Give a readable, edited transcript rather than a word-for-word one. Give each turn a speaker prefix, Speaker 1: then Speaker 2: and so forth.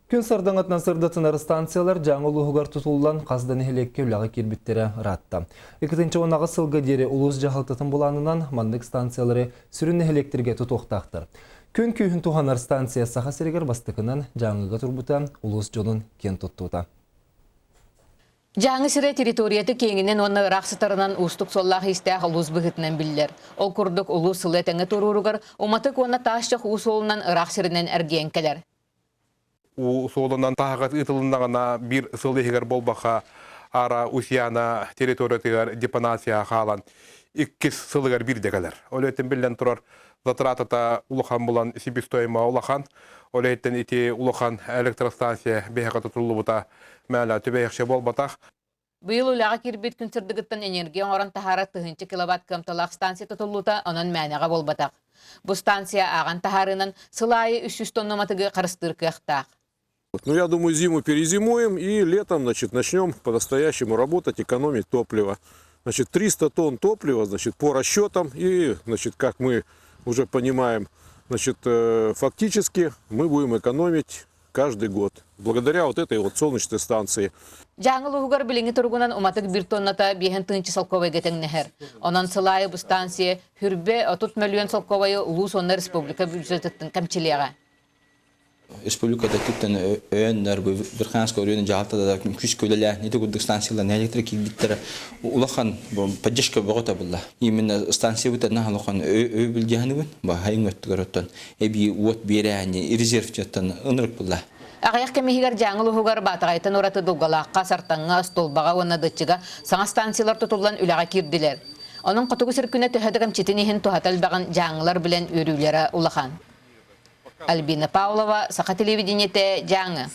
Speaker 1: Күн сардаҥатынан сырдатынар станциялар Дьааҥы улууһугар тутуллан хас да нэһилиэккэ үлэҕэ киирбиттэрэ ыраатта. 2018 сылга диэри улуус дьаһалтатын былаанынан маннык станциялары сүрүн нэһилиэктэргэ тутуохтаахтар. Күн күүһүн туһанар станция Саха сиригэр бастакынан Дьааҥыга турбута улуус дьонун киэн туттуута.
Speaker 2: Дьааҥы сирэ территорията киэҥинэн уонна ыраах сытарынан уустук суоллаах-иистээх улуус быһыытынан биллэр. Ол курдук улуус сылы этэҥҥэ туорууругар уматык уонна таас чох уу суолунан ыраах сиринэн эргийэн кэлэр.
Speaker 3: Уу суолунан таһаҕас ыытылыннаҕына биир сыл иһигэр буолбакка ара Усьяна территориятыгар депонация хаалан иккис сылыгар биирдэ кэлэр. Ол иһин биллэн турар затратата улахан булан себестоимость улахан. Ол иһиттэн ити улахан электростанция биһиэхэ тутуллубута мээлэ түбэһиэхчэ буолбатах.
Speaker 2: Быйыл үлэҕэ киирбит күн сырдыгыттан энергия оҥорон таһаарар тыһыынча киловатт кыамталаах станция тутуллуута онон мээнэҕэ буолбатах. Бу станция ааҕан таһаарыынан сыл аайы 300 тонна уматыгы харыстыыр кыахтаах.
Speaker 4: Ну, я думаю, зиму перезимуем и летом, значит, начнем по-настоящему работать, экономить топливо. Значит, 300 тонн топлива, значит, по расчетам и, значит, как мы уже понимаем, значит, фактически мы будем экономить каждый год. Благодаря вот этой вот солнечной станции.
Speaker 2: Дьааҥы улууһугар билиҥҥи туругунан уматык биир тонната биэһин тыһыынча солкуобайга тэҥнэһэр. Онон сыл аайы бу станция хүрбэ 30 мөлүйүөн солкуобайы улуус уонна республика бюджетыттан кэмчилиэҕэ.
Speaker 5: Республикада түптэн өйөннөр бу Верхоянскай оройуонун дьаһалтата күүскэ үлэлээн ити курдук станциялар нэһилиэктэрэ киирбиттэрэ улахан поддержка бөҕө табылла. Именно станциябыт наһаа улахан өйөбүл баһайын өттүгэр оттон эбии уот биэрээни резервчаттан ынырык булла.
Speaker 2: Аҕыйах кэм иһигэр Дьааҥы улууһугар Баатаҕайтан ураты Дулгалаахха, Сартаҥҥа, Остуолбаҕа уонна Дыччыга саҥа станциялар тутуллан үлэҕэ киирдилэр. Онон хотугу сир күнэ төһө да кэмчитин иһин туһата элбэҕин дьааҥылар билэн үөрүүлэрэ улахан. Альбина Павлова, Саха телевидениетэ, Дьааҥы.